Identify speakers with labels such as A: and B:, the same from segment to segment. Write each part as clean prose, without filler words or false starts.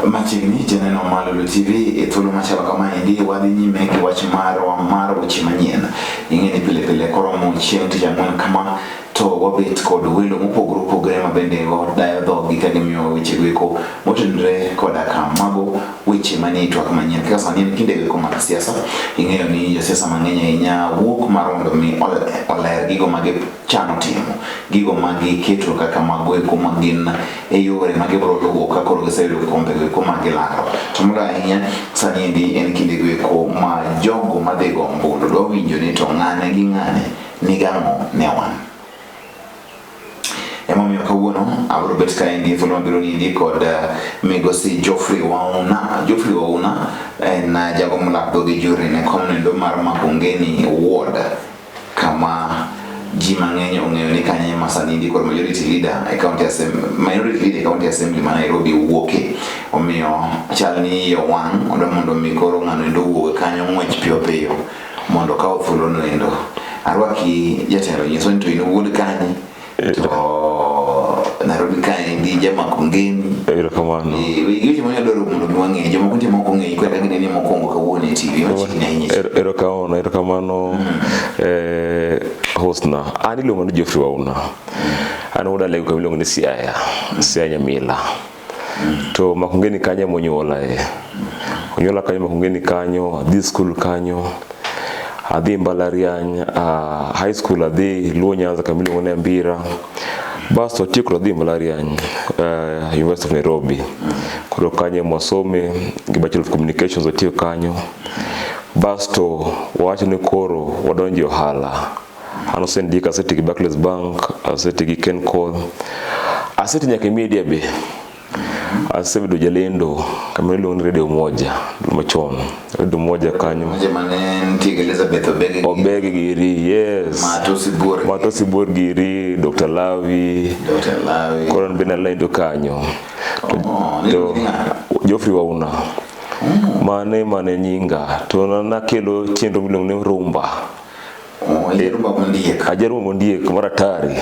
A: Machiegni janeno mar Lulu TV e thuolo machalo kamaendi wadhi nyime gi wach marwa mar weche manyien. Ing'e ni pile pile koromo chieng' tich ang'wen kama to wabet kod welo mopogore opogore ma bende wadayo dhogi ka gimiyowa weche goeko motenore koda ka mago weche manie twak manyien. Kaka sani en kinde goeko mag siasa, ing'eyo ni josiasa mang'eny ahinya wuok mar mondo mi oler gigo ma gichano timo, gigo ma giketo kaka mago eko ma gin e yore ma gibiro luwo ka koro giseyudo kikombego eko ma gilaro. To moloyo ahinya sani endi en kinde goeko ma jogo madhi go ombulu dwa winjo ni to ng'ane gi ng'ane nigang'o ne wan. Emomiyo kawuono abiro bet kaendi e thuolo mabiro niendi kod migosi Geoffrey Wauna. Geoffrey Wauna en jago molak dhogi jury ne kom noendo mar Makongeni Ward kama ji mang'eny ong'eyo ni kanyo ema sani endi kod majority leader e county assembly, minority leader e county assembly ma Nairobi wuoke. Omiyo chal ni iye owang' odwa mondo mi koro ng'ano endo owuog kanyo ng'wech piyo piyo mondo okaw thuolo no endo. Arwaki jatelo nyiswa ni to in wuod kanye to Nairobi kaendi jamakongeni.
B: Erokamano.
A: Weche manyalo dwaro mondo mi wang'e jomoko nitie mok ong'eyi koro eka gineni mokwongo kawuono e TV machiegni ahinya.
B: Erokamano, erokamano host na. An iluongo ni Geoffrey Wauna. An wuod Alego kama iluongo ni Siaya, Siaya Nyamila. To Makongeni kanyo ema onyuolae. Onyuola kanyo Makongeni kanyo, adhi skul kanyo, adhi mbalariany, high school adhi Luo Nyanza kama iluongo ni Ambira. Basto atieko to adhi mbalariany, University of Nairobi. Koro kanyo ema wasome gi Bachelor of Communications watieko kanyo. Basto wawacho ni koro wadonjo e ohala. An osendika, asetiyo gi Barclays Bank, asetiyo gi Kencol, asetiyo nyaka e media be. Asebedo jalendo kama iluongo ni Radio Moja machon. Radio Moja kanyo.
A: Moja mane nitie gi Elizabeth Obege.
B: Obege giri, yes.
A: Matosi Buor.
B: Matosi Buor giri, Dr. Lawi.
A: Dr. Lawi.
B: Koro an bende nalendo kanyo.
A: Oh,
B: To Geoffrey Wauna. Mane mane nyinga. To nakelo chenro miluongo ni Rumba.
A: Oh, ijarumba mondiek.
B: Ajarumba mondiek mar atari.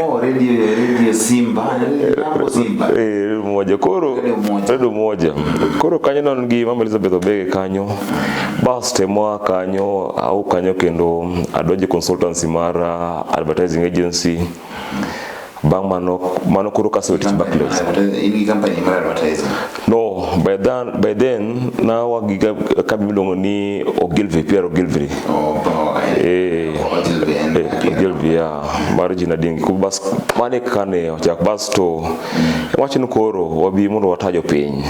A: Oh, radio Simba, Radio Simba.
B: Moja koro Radio Moja. Koro kanyo non gi Mama Elizabeth Obege kanyo. Bas temoa kanyo au kanyo kendo adonje consultancy mar advertising agency. Bang' mano mano koro kasewe tich Barclays.
A: In gi company mar advertising.
B: No, by then nawa gi kambi miluongo ni Ogilvy, Pierre Ogilvy.
A: Oh, Ogilvy.
B: Ogilvy, yeah, mar Gina Dingi. Bas mane kane ochak bas to wacho ni koro wabi mondo wata jopiny.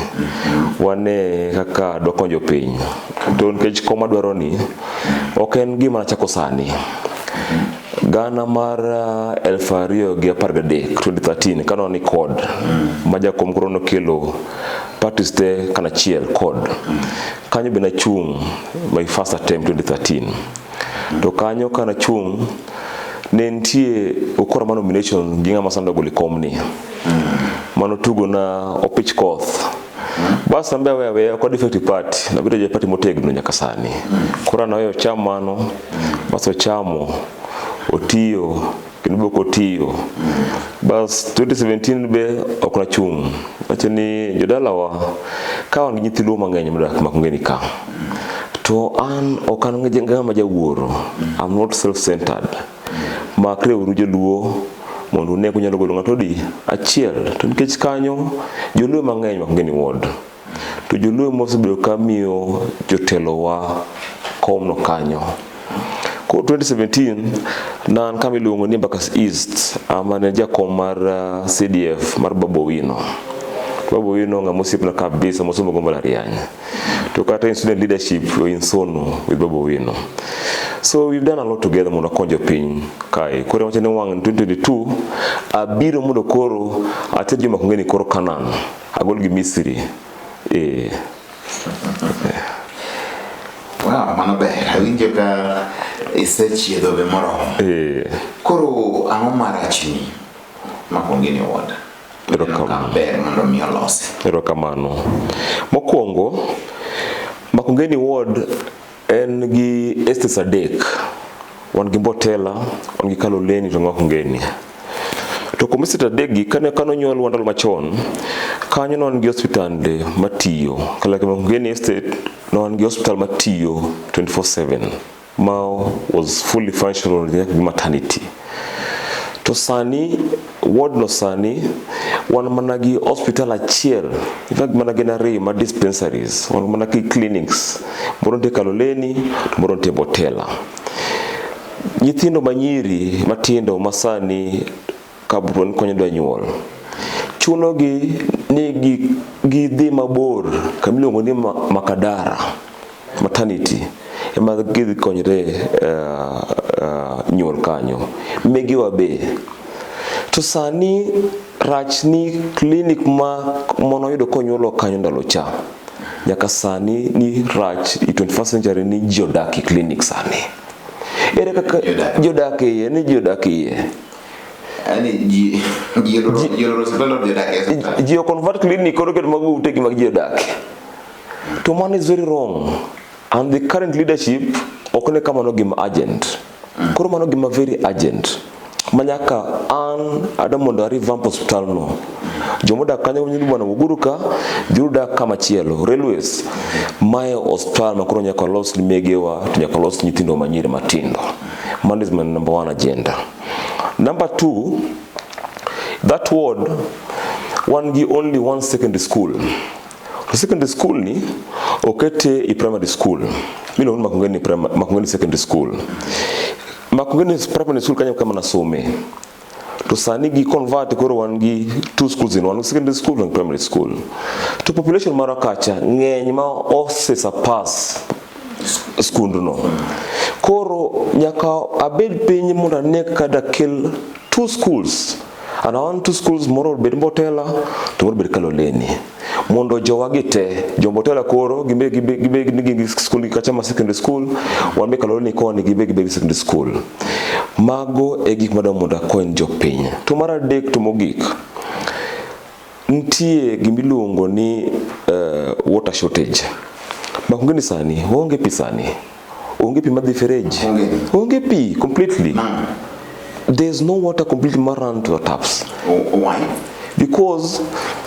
B: Wane kaka dwakony jopiny. To nikech kom adwaro ni ok en gima nachako sani. Gana mar 2013, 2013 kano ni CORD ma jakom koro nokelo parties te kanachiel CORD. Kanyo be nachung' my first attempt 2013. To kanyo kanachung' ne nitie ukora mar nomination gi ng'ama sani ogolo e komni. Mano tugo na opich koth. Bas an be aweyo aweya kod effective party, nabedo ja party motegno nyaka sani. Koro an aweyo cham mano, bas ochamo, otiyo, kendo be ok otiyo. Bas 2017 be ok nachung'. Wacho ni jodalawa, ka wan gi nyithi luo mang'eny modak Makongeni ka, to an ok an ng'ama jawuoro. I'm not self-centered. Makre uru joluo mondo une kunyalo golo ng'ato di achiel. To nikech kanyo joluo mang'eny Makongeni ward. To joluo mosebedo ka miyo jotelowa komno kanyo. Koro 2017 nan kama iluongo ni Embakasi East ama ne jakom mar CDF mar Babu Owino. Babu Owino ng'ama osiepna kabisa mosomo go mbalariany. To kata in student leadership in Sono with Babu Owino. So we've done a lot together mondo wakony jopiny kae. Koro wacho ni wang' 2022 abiro mondo koro ater jo Makongeni koro Canaan. Agol gi Misri.
A: Wow, mano ber. Awinjo ka isechiedho be moromo. Koro ang'o marachni Makongeni ward?
B: Erokamano.
A: Ber mondo mi olosi.
B: Erokamano. Mokwongo, Makongeni ward en gi estates adek. Wan gi Mbotela, wan gi Kaloleni to Makongeni. To kuom estate adek gi kane onyuolwa ndalo machon, kanyo ne wan gi osiptande matiyo. Like Makongeni Estate ne wan gi osiptal matiyo 24/7 ma was fully functional nyaka gi maternity. To sani ward no sani wan mana gi hospital achiel, in fact mana gin ariyo ma dispensaries, wan mana gi clinics, moro nitie Kaloleni to moro nitie Botela. Nyithindo manyiri matindo masani kabuon konyo dwa nyuol, chunogi ni gidhi mabor kamiluongo ni Makadara maternity ema gidhi konyre nyuol kanyo. Megiwa be. To sani rach ni clinic ma monoyudo konyuolo kanyo ndalo cha nyaka sani ni rach i 21st century ni ji odak e clinic sani. Ere kaka ji odak iye ni ji odak iye.
A: Yani ji oloro osiptal to ji odak e osiptal.
B: Ji o convert clinic koro keto mago utegi mag ji odak. To mano is very wrong. And the current leadership ok ne kamano gima urgent. Koro mano gima very urgent. Manyaka an adwa mondo a revamp hospital no. Jomodak kanyo winjo ni bwana wuoguru ka, dhiuru dak kama chielo. Railways, mae hospital ma koro nyaka los ni megewa to nyaka los nyithindo manyiri matindo. Mano is my number one agenda. Number two, that ward wan gi only one secondary school. To secondary school ni okete i primary school miluongo ni Makongeni, Makongeni Secondary School. Makongeni Primary School kanyo kama nasome. To sani gi convert koro wan gi two schools in one, secondary school and primary school. To population marwa kacha ng'eny ma ose surpass skundno. Koro nyaka abed piny mondo ane kaka dakel two schools. And I want two schools moro obed Mbotela to moro obed Kaloleni. Mondo jowagi te, jo Mbotela koro gibe gibe ni gin school gi kacha ma secondary school, wan be Kaloleni koni gibe gibe gi secondary school. Mago e gik madwa mondo akony jopiny. To mar adek to mogik, nitie gimiluongo ni water shortage. Makongeni sani, waonge pi sani. Onge pi madhi fereji.
A: Onge.
B: Onge pi completely. There's no water completely ma run to the taps.
A: Why?
B: Because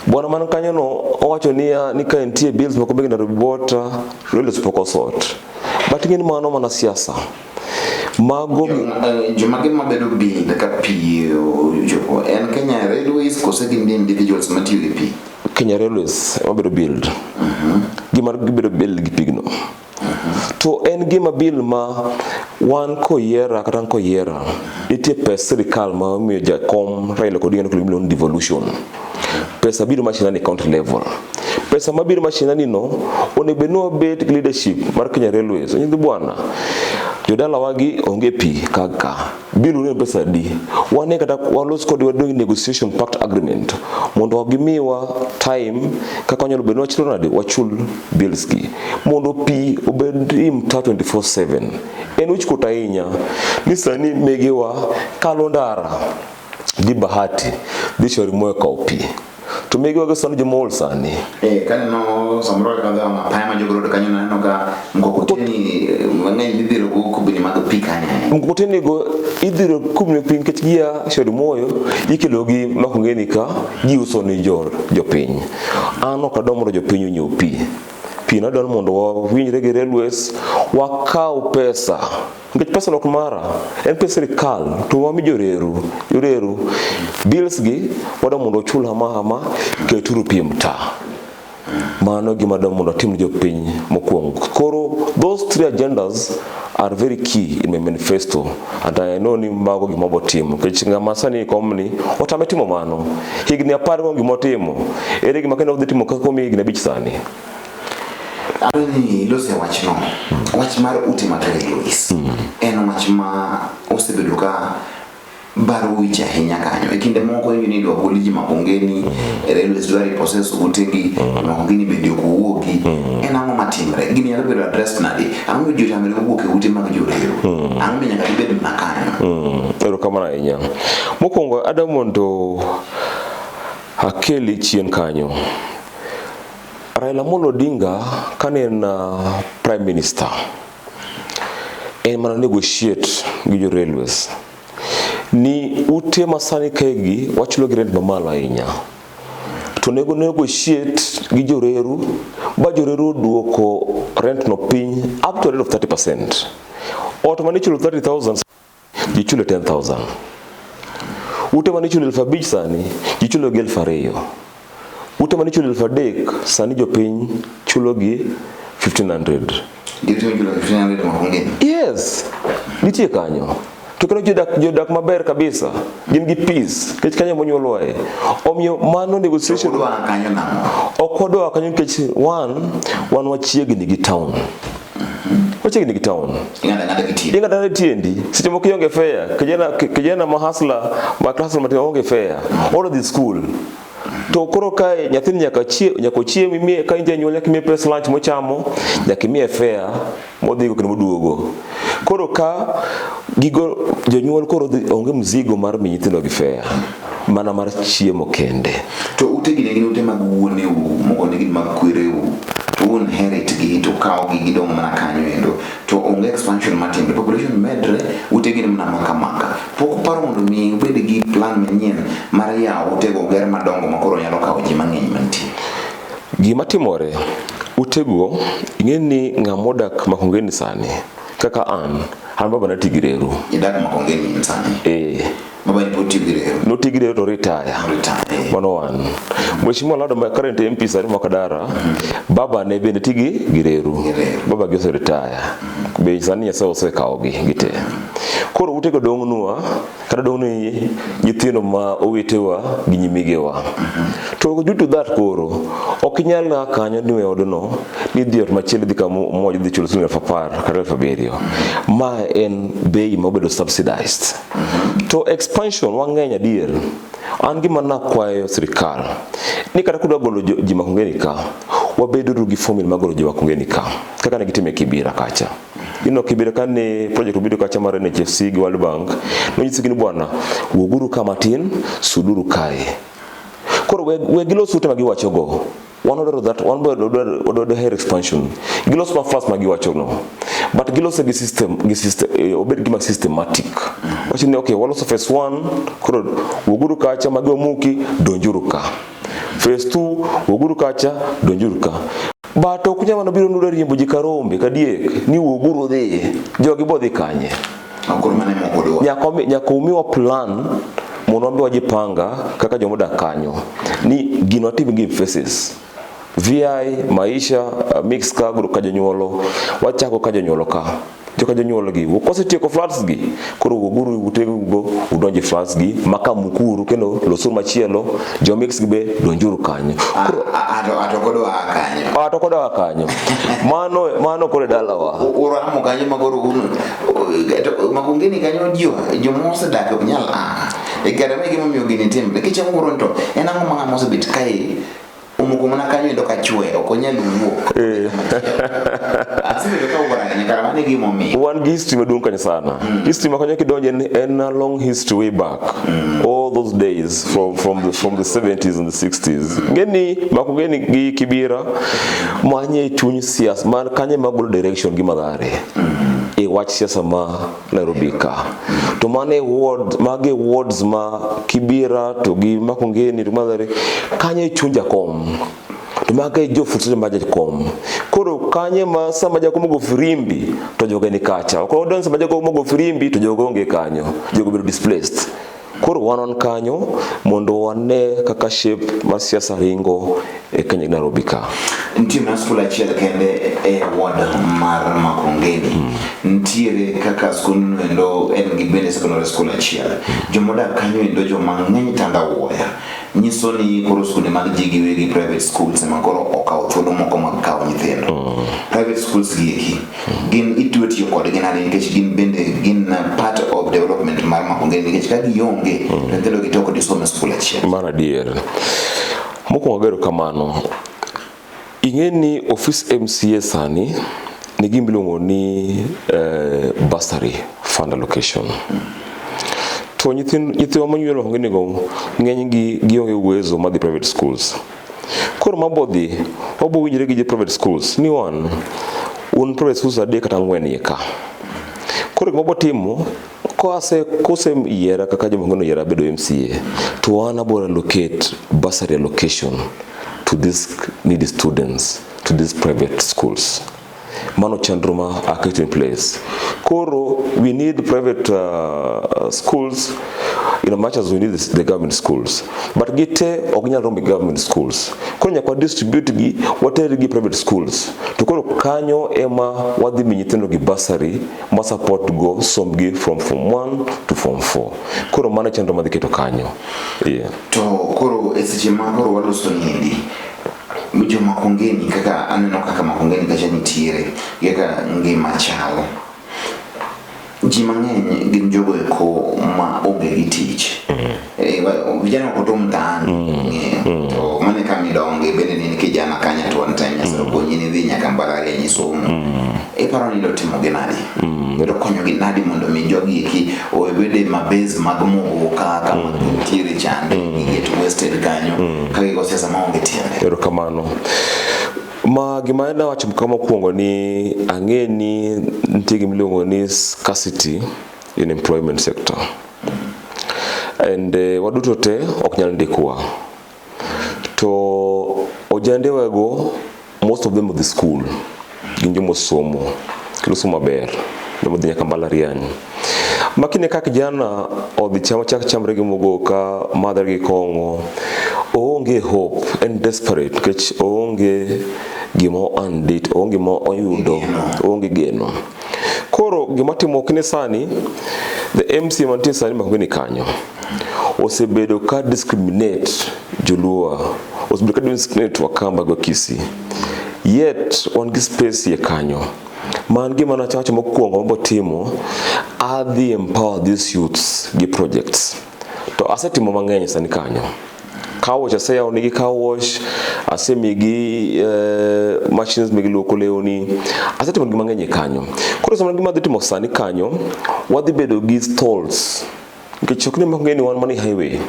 B: bwana man kanyo no owacho niya ni ka nitie bills moko mag Nairobi Water, railways pok osort. But ing'e ni mano mana siasa. Mago
A: Joma gin mabedo billed ka pi ochopo en Kenya Railways kose gin individuals matiyo gi pi?
B: Kenya Railways ema bedo billed. Gima gibedo billed gi pigno. To en gima bill ma wan koyiera kata an koyiera, nitie pes sirikal ma omiyo jakom Raila Odinga miluongo ni devolution. Pesa biro mashinani county level. Pesa mabiro mashinani no onego bed ni wabet gi leadership mar Kenya Railways. Onyisi bwana, jodalawa gi onge pi kaka bill ni pesa adi. Wane kata walos kod wadong negotiation pact agreement mondo gimiwa time kaka wanyalo bedo ni wachulo nade wachul bills gi mondo pi obed i mtaa 24/7. En wichkuot ahinya ni sani megewa kalo ndara dhi Bahati dhi Shauri Moyo kawo pi to megewa gi sani joma ool sani.
A: Kaneno samoro kadho apaya ma Jogoo Road kanyo naneno ka mkokoteni mang'eny midhiro go kubni mag pi kanyo.
B: Mkokoteni go idhiro kubni pi nikech gia Shauri Moyo ikelo gi Makongeni ka giuso ni jopiny. An ok adwa mondo jopiny onyiew pi. Pi nadwa ni mondo wawinjre gi railways wakaw pesa nikech pesa ok mara en pes sirikal to wami joreru joreru bills gi wadwa mondo ochul hama hama keturu pi e mtaa. Mano gima adwa mondo atim ne jopiny mokwongo. Koro those three agendas are very key in my manifesto and I know ni mago gima wabo timo nikech ng'ama sani kom ni otame timo mano. Higni 10 onge gima otimo. Ere gima kendo odhi timo kaka omiye higni 5 sani?
A: Adwa ni ilose wachno. Wach mar ute mag railways en wach ma osebedo ka baro wich ahinya kanyo. E kinde moko iwinjo ni idwa gol ji Makongeni, railways dwa repossess utegi, Makongeni bende ok owuogi. En ang'o matimre? Gini nyalo bedo addressed nade? Ang'o miyo ji otamre wuok e ute mag joreru? Ang'o miyo nyaka gibed mana kanyo?
B: Erokamano ahinya. Mokwongo adwa mondo akeli chien kanyo. Raila Amolo Odinga kane en Prime Minister, en mana negotiate gi jo railways. Ni ute masani kaegi wachulo gi rent mamalo ahinya. To nego negotiate gi joreru ba joreru oduoko rent no piny up to a rate of 30%. Ot mane ichulo 30,000 ji chulo 10,000. Ute mane ichulo 5,000 sani ji chulo gi 2,000. Ute mane ichulo 3,000 sani jopiny chulo gi 1,500.
A: Nitie michulo 1,500 Makongeni.
B: Yes, nitie kanyo. To kendo jodak maber kabisa, gin gi peace, nikech kanyo monyuolwae. Omiyo mano negotiation
A: Udwa kanyo nang'o?
B: Ok wadwa kanyo nikech wan wachiegni gi town. Wachiegni gi town.
A: Ing'ado ang'ada gi tiendi.
B: Ing'ado ang'ada tiendi. Seche moko ionge fare. Kijana ma hustler, ma hustler matin onge fare. Odwa dhi school. To koro kae nyathini nyaka ochiem, imiye ka in janyuol nyaka imiye pes lunch mochamo, nyaka imiye fare modhigo kendo moduogo. Koro ka gigo jonyuol koro onge mzigo mar miyo nyithindo gi fare, mana mar chiemo kende.
A: To ute gi ne gin ute mag wuoneu, moko ne gin mag kwereu. To un inherit gi to kawo gi gidong' mana kanyo endo. To onge expansion matimre, population medre, ute gi ni mana maka maka. Pok uparo mondo mi ubed gi plan manyien mar yawo utego ger madongo ma koro nyalo kawo ji mang'eny mantie.
B: Gima timore, utego, ing'e ni ng'ama odak Makongeni sani, kaka an baba nati gi reru.
A: Idak Makongeni in sani?
B: Eh.
A: Baba ni pod tiyo gi reru?
B: Noti gi reru to retire.
A: Retire.
B: Mano wan. Mheshimiwa Lado ma current MP sani Makadara, baba ne bende ti gi reru.
A: Gi reru.
B: Baba gi ose retire. Be sani Nyasaye osekawogi gite. Koro utego dong'nwa, kata dong' ni nyithindo ma owetewa gi nyimigewa. To due to that koro, ok inyal a kanyo ni we odno, ni idhi ot machielo idhi kama mmoja idhi chulo siling 10,000 kata 7,000. Ma en bei ma obedo subsidized. To expansion wang'eny adier. An gima nakwayo sirikal, ni kata kudwa golo ji Makongeni ka, wabeduru gi formula mar golo ji Makongeni ka, kaka ne gitimo e Kibera kacha. Ino Kibera kane project obedo kacha mar NHFC gi World Bank, nonyisgi ni bwana, wuoguru ka matin, suduru kae. Koro we gilos ute ma giwachogo. Wan wadwaro that, wan wadwaro hair expansion. Gilos ma fast ma giwacho no. But gilose gi system, gi system, obed gima systematic. Wacho ni okay, waloso phase 1, koro wuoguru kacha magi wamuki, donjuru ka. Phase 2, wuoguru kacha, donjuru ka. But ok unyal mana biro nudo riembo ji ka rombe, ka diek, ni wuoguru dhi. Jogi bo dhi kanye?
A: Koro mano ema ok odwar.
B: Nyaka umiwa plan mondo wan be wajipanga kaka joma odak kanyo ni gino watim gi phases. VI, Maisha, mix ka group ka jonyuolo, wachako ka jonyuolo ka. Joka jonyuolo gi, kosetieko flats gi, koro wuoguru utego udonje flats gi, maka mukuru kendo losuru machielo, jo mix gi be donjuru kanyo. Koro
A: Ato kodo a kanyo.
B: Ato kodo a kanyo. Mano koro e dalawa.
A: Uramo kanyo ma koro un, to Makongeni kanyo joma osedak ok nyal a. E kare ma gima omiyo gini timre. Nikech ang'o koro to en ang'o ma ng'ama osebet kae omoko mana kanyo endo ka chwe, ok onyal wuok. Asebedo ka wuoro ahinya, kara mano e gima omiyo.
B: Wan gi history maduong' kanyo sana. History ma kanyo kidonjo en a long history way back. All those days from the 70s and the 60s. Ng'eni Makongeni gi Kibera manye chuny siasa mar kanyo ema golo direction gi Mathare. E wach siasa ma Nairobi ka. To mano e ward, mage wards ma Kibera to gi Makongeni to Mathare kanyo e chuny jakom. To mago e jo foot soldier mar jakom. Koro kanyo ma sama jakom ogo firimbi to joge ni kacha. Ok odonjo sama jakom ogo firimbi to jogo onge kanyo. Jogo bedo displaced. Koro wan on kanyo mondo wane kaka shape mar siasa ringo e Kenya gi Nairobi ka.
A: Nitie mana skul achiel kende e ward mar Makongeni. Nitiere kaka skundno endo en gi bende secondary school achiel. Jomodak kanyo endo joma ng'eny tandawuoya. Nyiso ni koro skunde mag ji giwegi private schools ema koro okawo thuolo moko mag kawo nyithindo. Private schools gi eki gin itiyo tiyo kodgi nade nikech gin bende gin part of development mar Makongeni nikech ka gionge to nyithindo gi to ok disom e skul achiel.
B: Mano adier. Mokwongo agero kamano. Ing'e ni ofis MCA sani nigi gima iluongo ni bursary fund allocation. To nyithiwa monyuol Makongeni go ng'eny gi gionge uwezo mar dhi private schools. Koro mabo dhi, wabo winjore gi jo private schools ni wan, un private schools 3 kata 4 iye ka. Koro gima wabo timo, Kose kose yiera kaka jomoko noyiera bedo MCA, to an abiro allocate bursary allocation to these needy students, to these private schools. Mano chenro ma aketo in place. Koro we need private schools in as much as we need the government schools. But gite ok nyal romo gi government schools. Koro nyaka wa distribute gi, water gi private schools. To koro kanyo ema wadhi mi nyithindo gi bursary ma support go sombgi from form 1 to form 4. Koro mano e chenro madhi keto kanyo. Yeah.
A: To koro e seche ma koro waloso niendi, jo Makongeni, kaka aneno kaka Makongeni kacha nitiere gi kaka ngima chalo, ji mang'eny gin jogo eko ma onge gi tich. Vijana wako tu mtaani, ng'eyo. To mano e kama idonge bende ne in kijana kanya, to one time Nyasaye okonyi nidhi nyaka mbalariany isomo. Iparo ni dotimo gi nadi? To konyo gi nadi mondo mi jogi eki obed e mabase mag mogo kama gintiere chande, gi get wasted kanyo ka gigo siasa maonge tiende?
B: Erokamano. Ma gima dawacho ka mokwongo ni ang'e ni nitie gima iluongo ni scarcity in employment sector. And waduto te ok nyal ndikwa. To ojandewego, most of them odhi school. Gin jomosomo, kendo somo maber. Joma odhi nyaka mbalariany. Makine ka kijana odhi chamo chak chamre gi mogoka, madhre gi kong'o, oonge hope, en desperate nikech oonge gima o-earn, oonge gima oyudo, oonge geno. Koro gima timo kine sani, the MCA mantie sani Makongeni kanyo, osebedo ka discriminate Joluo, osebedo ka discriminate Wakamba gi Wakisii. Yet wan gi space iye kanyo. Man gima nachacho mokwongo mabo timo, adhi empower these youths gi projects. To asetimo mang'eny sani kanyo. Car wash aseyawo nigi car wash, asemigi machines mig luoko lewni, asetimo gik mang'eny e kanyo. Koro sama gima adhi timo sani kanyo, wadhi bedo gi stalls. Nikech ok ni Makongeni wan mana e highway.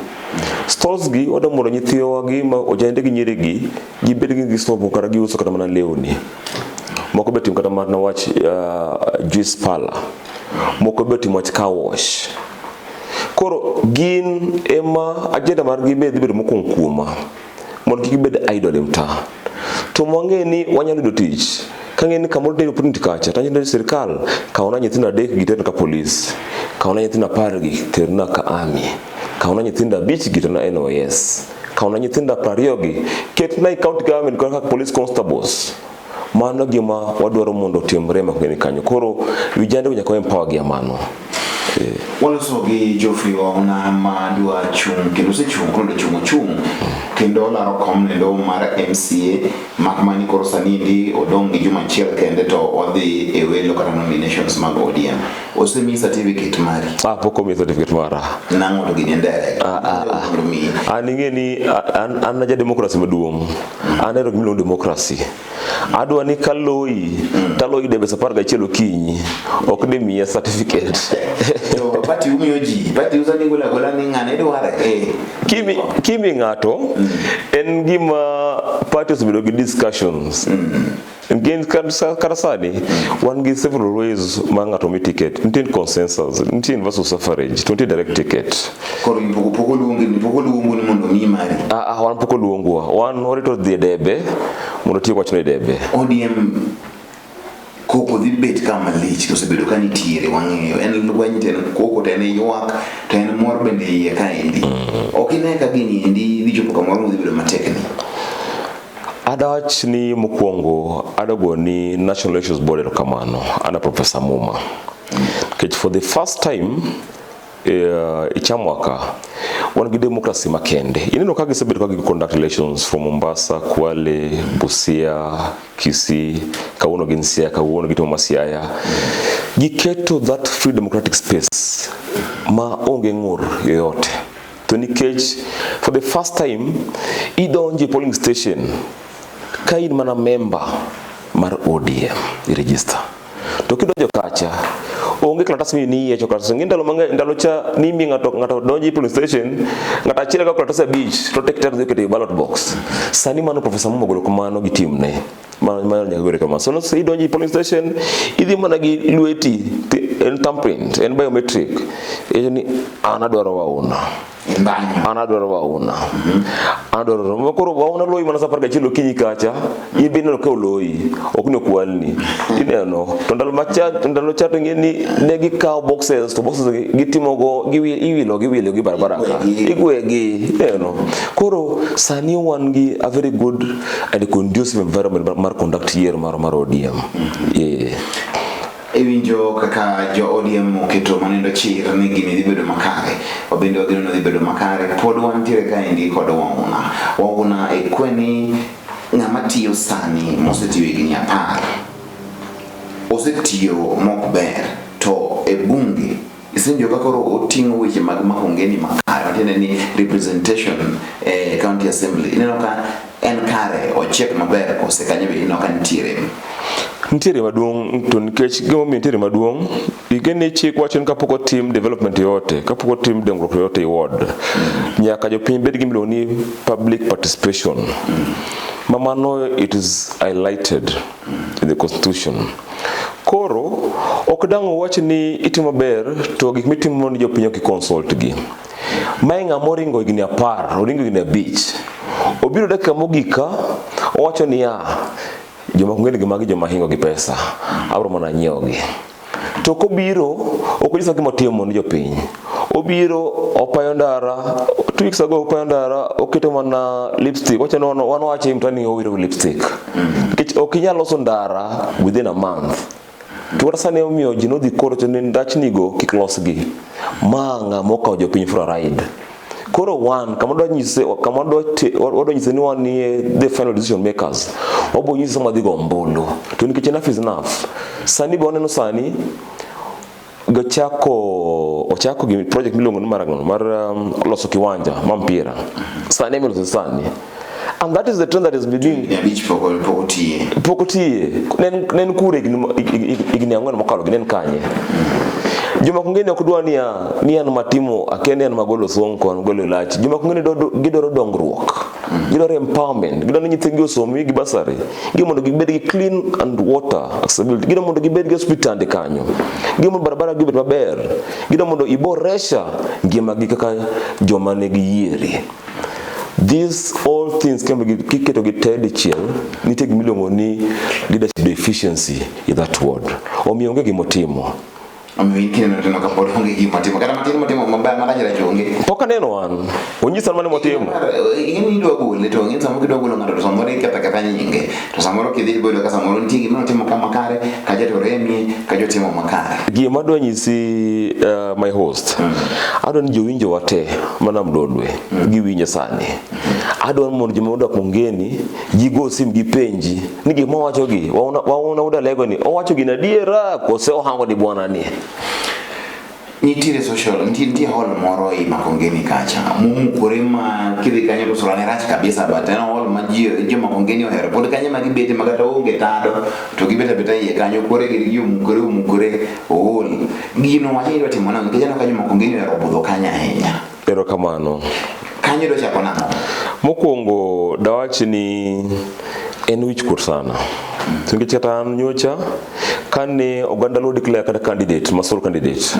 B: Stalls gi wadwa mondo nyithiwa gi ma ojende gi nyiri gi gibed gi stall moko kata giuso kata mana lewni. Moko be timo kata mana wach juice parlor. Moko be timo wach car wash. Koro gin ema agenda margi be dhi bedo mokwongo kuoma mondo kik gibed idle e mtaa. To wang'e ni wanyalo yudo tich. Kang'e ni kamoro nitie opportunity kacha, to anyalo ni sirkal kawna nyithindo 3 gi terna ka police, kawna nyithindo 10 gi terna ka army, kawna nyithindo 5 gi terna NYS, kawna nyithindo 20 gi ketna e county government kaka police constables. Mano gima wadwaro mondo otimre Makongeni kanyo. Koro vijande go nyaka empower gi mano.
A: Waloso gi Geoffrey Wauna ma dwa chung' kendo osechung', koro chung' ochung' kendo olaro kom nendo mar MCA, mak mani koro sani endi odong' gi juma achiel kende to odhi e welo kata nominations mag ODM. Osemiyi certificate mari?
B: Ah, pok omiya certificate mara.
A: Nang'o to gini en direct? Mondo miyi.
B: An ing'e ni an ja democracy maduong'. An ahero gima iluongo ni democracy. Adwa ni kaloyi, taloyi debe sa 11 okinyi, ok dimiya certificate.
A: To party umiyo ji, party usani gola gola ni ng'ane dware.
B: Kimi ng'ato en gima party osebedo gi discussions. Gin kata sani wan gi several ways ma ng'ato mi ticket. Nitie consensus, nitie universal suffrage, to nitie direct ticket.
A: Koro pok oluongi, pok oluongu ni mondo omiyi mari?
B: Ah, wan pok oluongwa. Wan warito dhi e debe mondo otiek wachno e debe.
A: ODM koko dhi bet kama lich to osebedo ka nitiere, wang'eyo en lweny, to en koko, to en ywak, to en mor bende iye kaendi. Ok ine ka gini endi dhi chopo kamoro modhi bedo matek ni?
B: Adawach ni mokwongo adago ni National Elections Board erokamano ana Professor Muma. Nikech for the first time ichamwa ka wan gi democracy makende. Ineno ka gisebedo ka gi conduct elections from Mombasa, Kwale, Busia, Kisii, kawuono gin Siaya, kawuono gitimo ma Siaya. Giketo that free democratic space ma onge ng'ur yoyote. To nikech for the first time idonjo e polling station ka in mana member mar ODM i register. To kidonjo kacha onge kalatas mi ni yiecho kalatas. Ng'e ndalo mang'eny, ndalo cha ni mi ng'ato ng'ato donjo e polling station, ng'ato achiel ka kalatas 5 to tek tek dhi keto e ballot box. Sani mano Professor Muma ogolo kamano gi team ne. Mano nyaka gore kamano. So no idonjo e polling station, idhi mana gi lweti. en thumbprint, en biometric. En ni an adwaro Wauna.
A: Ndhanyo.
B: An adwaro Wauna. An adwaro ma koro Wauna loyi mana sa 11 okinyi kacha, in be ineno ka oloyi, ok ni okwalni. Ineno, to ndalo macha, ndalo cha to ing'e ni ne gikawo boxes, to boxes gi gitimogo, iwilo giwilo gi barabara ka.
A: Igwegi.
B: Igwegi, ineno. Koro sani wan gi a very good and conducive environment mar conduct yiero mar ODM. Yeah.
A: Iwinjo kaka jo ODM oketo manendo chir ni gini dhi bedo makare. Wabende wageno ni dhi bedo makare. Pod wantiere kaendi kod Wauna. Wauna e kweni ng'ama tiyo sani mosetiyo higni 10. Osetiyo mok ber to e bunge isenjo ka koro oting'o weche mag Makongeni makare matiende ni representation e county assembly. Ineno ka en kare ochiek maber kose kanyo be ineno ka nitiere.
B: Nitiere maduong' to nikech gimomiyo nitiere maduong' ing'e ni chik wacho ni kapok otim development yoyote, kapok otim dongruok yoyote e ward, nyaka jopiny bed gi gimiluongo ni public participation. Ma mano it is highlighted in the constitution. Koro ok dang' owach ni itimo maber to gik mitimo ni jopiny ok consult gi. Mae ng'ama oringo higni 10, oringo higni 5. Obiro dakika mogik ka owacho niya, joma ong'e gi magi joma hingo gi pesa, abro mana nyiewo gi. To kobiro, ok onyisa gima otimo ni jopiny. Obiro opayo ndara, 2 weeks ago opayo ndara, oketo mana lipstick. Wacho ni wan wache mtani owiro lipstick. Nikech ok inyal loso ndara within a month. To kata sani omiyo ji nodhi koro to ni ndachnigo kik losgi. Ma ng'ama okawo jopiny for a ride. Koro wan kama wadwa nyise kama wadwa nyise ni wan nie the final decision makers. Wabo nyise sama wadhi go ombulu. To nikech enough is enough. Sani be waneno sani gochako ochako gi project miluongo ni mar ang'o? Mar loso kiwanja mar mpira. Sani emiloso sani. And that is the trend that is being
A: Higni 5 pok otiye.
B: Pok otiye. Ne en kure higni 4 mokalo gi ne en kanye? Joma kongeni ok dwa niya ni an matimo akia ni an magolo Sonko an golo lach. Joma kongeni gidwaro dongruok. Gidwaro empowerment. Gidwaro ni nyithindgi osom gi bursary. Gidwaro mondo gibed gi clean and water accessibility. Gidwaro mondo gibed gi osiptande kanyo. Gidwaro mondo barabara gi obed maber. Gidwaro mondo iboresha ngimagi kaka joma nigi yiere. These all things can be kiketo gi te dichiel, nitie gima iluongo ni leadership deficiency in that ward. Omiyo onge gima otimo.
A: Omiyo in kineno tineno ka pod onge gima otimo. Kata matin motimo maber marach rach onge.
B: Pok aneno an. Onyisa mane motimo.
A: Ing'e ni idwa gole to ing'e samoro kidwa golo ng'ato to samoro iketho aketha nyinge. To samoro kidhi iboyudo ka samoro nitie gima notimo kama kare, kacha to oremie, kacha otimo makare.
B: Gima adwa nyisi my host. Adwa ni jowinjo wa te mana Mlolwe giwinjo sani. Adwa mondo joma odak Mongeni gigo sim gipenji ni gima owacho gi wauna udalego ni owacho gini adiera kose ohango ni bwana ni.
A: Nitiere social, nitie hall moro ei Makongeni kacha momukore ma kidhi kanyo to sura ne rach kabisa, but en hall ma ji jo Makongeni ohero. Pod kanyo ma gibete ma kata onge tado to gibet abeta iye kanyo kore gi omukore omukore ool. Gino wacho ni idwa timo nang'o? Nikech aneno ka jo Makongeni ohero budho kanyo ahinya.
B: Erokamano.
A: Kanyo idwa chako nang'o?
B: Mokwongo dawach ni en wich kuot sana. To nikech kata an nyocha kane oganda Luo declare kata candidate, ma sole candidate,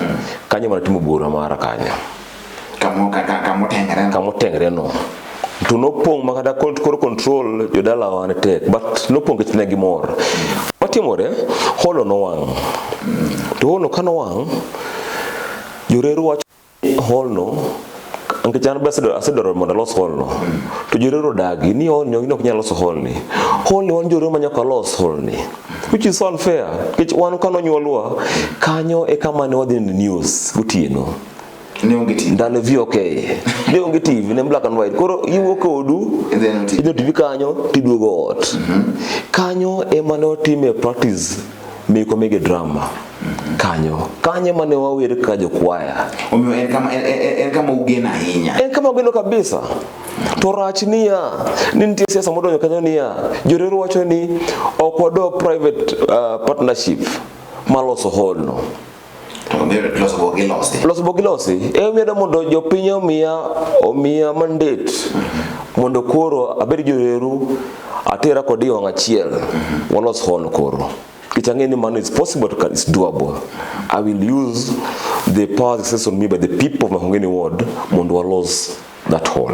B: kanyo mana timo bura mara kanyo.
A: Kamotengre no.
B: Kamotengre no. To nopong' ma kata koro control jodalawa ne tek, but nopong' nikech ne gimor. Matimore, holo nowang'. To holo ka nowang', joreru wacho ni hall no, nikech an be asedwaro mondo alos hall no. To joreru odagi ni hall ni ok nyal loso hall ni. Hall ni wan joreru ma nyaka los hall ni. Which is so unfair. Nikech wan ka nonyuolwa, kanyo e kama ne wadhi neno news gotieno.
A: Ne onge TV.
B: Ndalo VOK. Ne onge TV, ne black and white. Koro iwuok e odu,
A: Idhi neno TV.
B: idhi TV kanyo, tiduogo ot. Kanyo ema ne otime practice mekwa mege drama. Kanyo. Kanyo ema ne wawer kaka jokwaya.
A: Omiyo en kama ugeno ahinya.
B: En kama ugeno kabisa. To rach niya, ni nitie siasa modonjo kanyo niya, joreru wacho ni ok wadwa private partnership maloso hall no.
A: To omiyo loso bo gilosi.
B: Loso bo gilosi. E omiyo mondo jopiny omiya mandate mondo koro abed joreru atera kod wang' achiel walos hall koro. Nikech ang'e ni mano is possible to it's doable. I will use the power exercised on me by the people of Makongeni ward mondo walos that hall.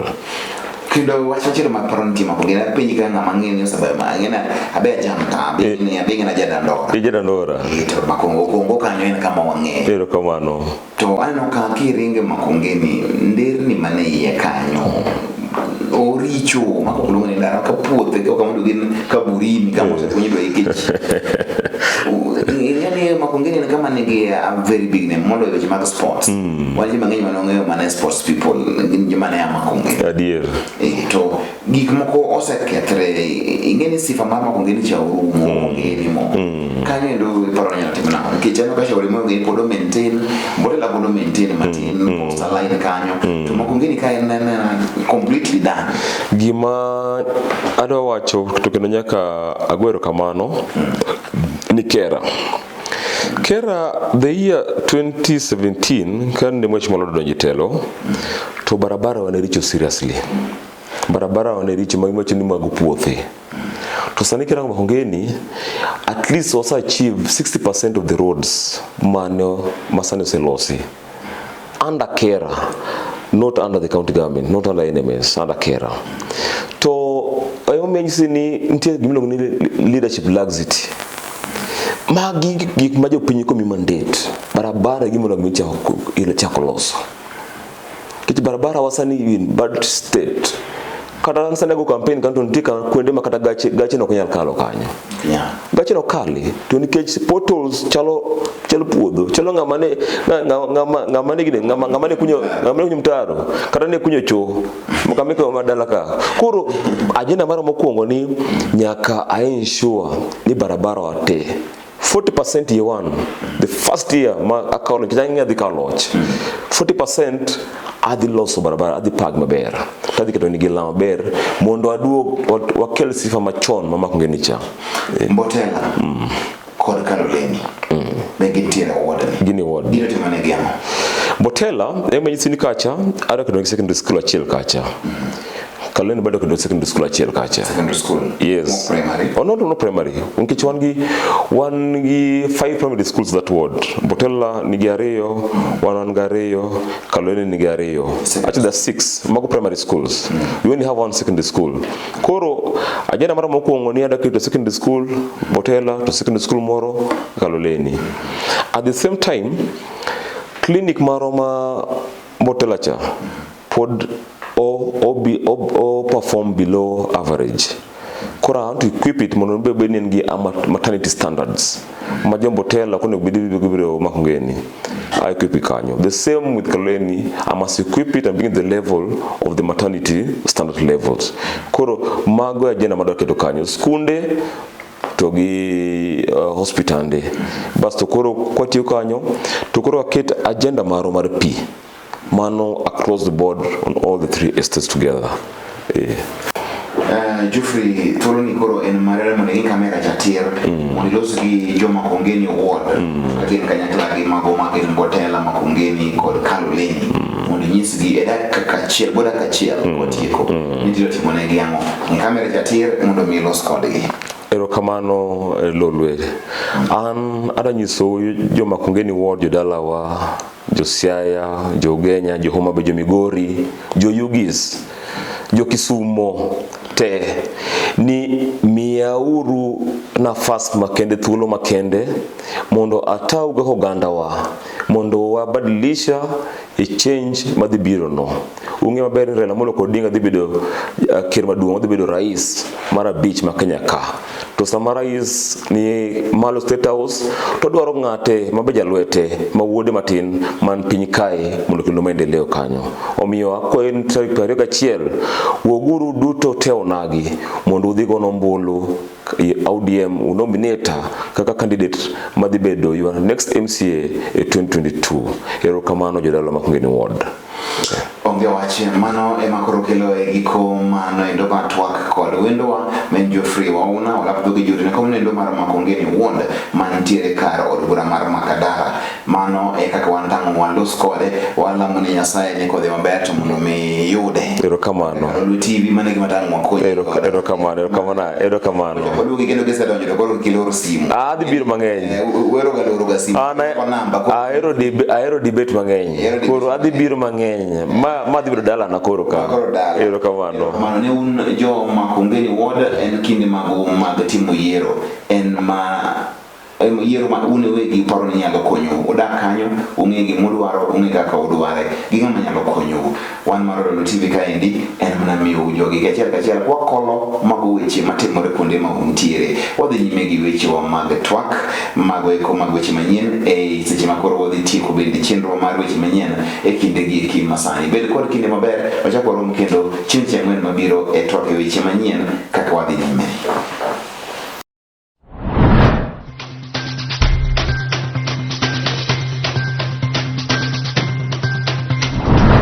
A: Kendo wach machielo ma paro nitie Makongeni, apenji ka ng'ama ang'eyo ni osebayo ma ang'e na abe ajam ta, abe ni abe ng'e jadandora.
B: Ijadandora.
A: Eh, to Makongo Kongo kanyo en kama wang'eyo.
B: Erokamano.
A: To aneno ka kiringe Makongeni, nderni mane iye kanyo oricho mako kulongo ni ndara ka puothe ka kama gin kaburini kama osekuny dwa ikech. Ing'e ni Makongeni en kama nigi a very big name moloyo weche mag sports. Wan ji mang'eny mane ong'eyo mana sports people gin joma ne a Makongeni.
B: Adier.
A: Eh, to gik moko osekethre ing'e ni sifa mar Makongeni cha orumo ongeni mo kanyo endo iparo ni nyalo timo nang'o nikech aneno ka Shauri Moyo gini pod o maintain Mbotela pod o maintain matin Coastal Line kanyo to Makongeni ka en en completely done.
B: Gima adwa wacho to kendo nyaka ago erokamano ni Kera. Kera the year 2017 kane Mheshimiwa Lolo odonjo e telo to barabara ne richo seriously. Barabara ne richo ma iwacho ni mago puothe. To sani kirango Makongeni at least wase achieve 60% of the roads mane masani oselosi under Kera, not under the county government, not under NMS, under Kera. To emomiyo anyisi ni nitie gima iluongo ni leadership laxity. Magi gik ma jopiny komi mandate, barabara e gima onego mi chako loso. Nikech barabara wa sani in bad state. Kata an sani ago campaign kanyo to nitie kuonde ma kata gache gache ok nyal kalo kanyo. Gache no kali to nikech potholes chalo chalo puodho chalo ng'ama ne ng'ama ng'ama ne gine ng'ama ng'ama ne kunyo ng'ama ne kunyo mtaro kata ne kunyo choo kama iko madala ka. Koro agenda mara mokwongo ni nyaka I ensure ni barabara wa te 40% year one, the first year ma akawo loch, nikech ang'e adhi kawo loch. 40% adhi loso barabara, adhi pag maber, to adhi keto nigi lam maber mondo aduog wakel sifa machon ma Makongeni cha.
A: Mbotela kod Kaloleni be gintiere e ward ni.
B: Gin e ward.
A: Gino timo negi ang'o?
B: Mbotela ema nyisi ni kacha adwa keto negi secondary school achiel kacha. Kaloleni bado keto secondary school achiel kacha.
A: Secondary school.
B: Yes.
A: Mo primary.
B: Oh, no, primary. Nikech wan gi five primary schools that ward. Mbotela nigi ariyo, wan gi ariyo, Kaloleni nigi ariyo. Actually there are six. Mago primary schools. We only have one secondary school. Koro agenda mara mokwongo ni adwa keto secondary school Mbotela to secondary school moro Kaloleni. At the same time, clinic maro ma Mbotela cha pod o perform below average. Koro I want to equip it mondo obed ni en gi maternity standards ma jo Mbotela ok onego bed ni biro Makongeni. I equip it kanyo. The same with Kaloleni, I must equip it and bring the level of the maternity standard levels. Koro mago e agenda madwa keto kanyo. Skunde to gi hospitande. Basto koro kwatiyo kanyo to koro waket agenda marwa mar pi. Mano across the board on all the three estates together.
A: Geoffrey, thuolo ni koro en marere mondo ing'i kamera cha tir mondo ilos gi joma Makongeni ward ka gin kanyakla gi mago ma gin Mbotela, Makongeni kod Kaloleni mondo inyisgi e dakika achiel bo dakika achiel kotieko ni tiro timo negi ang'o. Ng'i kamera cha tir mondo mi ilos kodgi.
B: Erokamano Lolwe. An adwa nyisou joma Makongeni ward jodalawa, jo Siaya, jo Ugenya, jo Homa Bay, jo Migori, jo Yugis, jo Kisumo te ni miyauru nafas makende, thuolo makende mondo atau kaka ogandawa mondo wabadilisha e change madhi biro no. Ung'e maber ni Raila Amolo Odinga dhi bedo ker maduong', odhi bedo rais mar abich ma Kenya ka. To sama rais ni malo State House to dwaro ng'ate mabe jalwete ma wuode matin man piny kae mondo kendo maendeleo kanyo. Omiyo akwayo ni tarik 21 wuoguru duto te onagi mondo udhi gono ombulu ODM unominate kaka candidate madhi bedo your next MCA e 2022. Erokamano jodala Makongeni ward.
A: Onge wach mano ema koro kelo e giko mano endo mar twak kod wendowa ma en Geoffrey Wauna olap dhoge jori ne kom endo mar Makongeni ward mantiere kar od bura mar Makadara. Mano e kaka wan tang' walos kode, walamo ni Nyasaye ni kodhi maber to mondo mi yude.
B: Erokamano.
A: Lolwe TV mano e gima tang' wakonyi godo.
B: Erokamano, erokamano, erokamano.
A: Waduogi kendo kisedonjo to koro kiloro simu.
B: Ah, adhi biro mang'eny.
A: Wero ga loro ga simu.
B: An
A: Kwa namba koro.
B: ahero debate mang'eny.
A: Ahero debate
B: Koro adhi biro mang'eny. Ma dhi bedo dalana koro ka.
A: Koro dala.
B: Erokamano.
A: Erokamano ne un jo Makongeni Ward en kinde magu mag timo yiero en ma yiero ma un uwegi uparo ni nyalo konyou. Udak kanyo, ung'e gima udwaro, ung'e kaka udware, gi ng'ama nyalo konyou. Wan mar Ololo TV kaendi en mana miyou jogi achiel kachiel kwakolo mago weche matimore kuonde ma untiere. Wadhi nyime gi wechewa mag twak, mago eko mag weche manyien e seche ma koro wadhi tieko bende chenro mar weche manyien e kinde gi eki masani. Bed kod kinde maber, wachak warom kendo chieng' chieng' ang'wen mabiro e twak e weche manyien kaka wadhi nyime.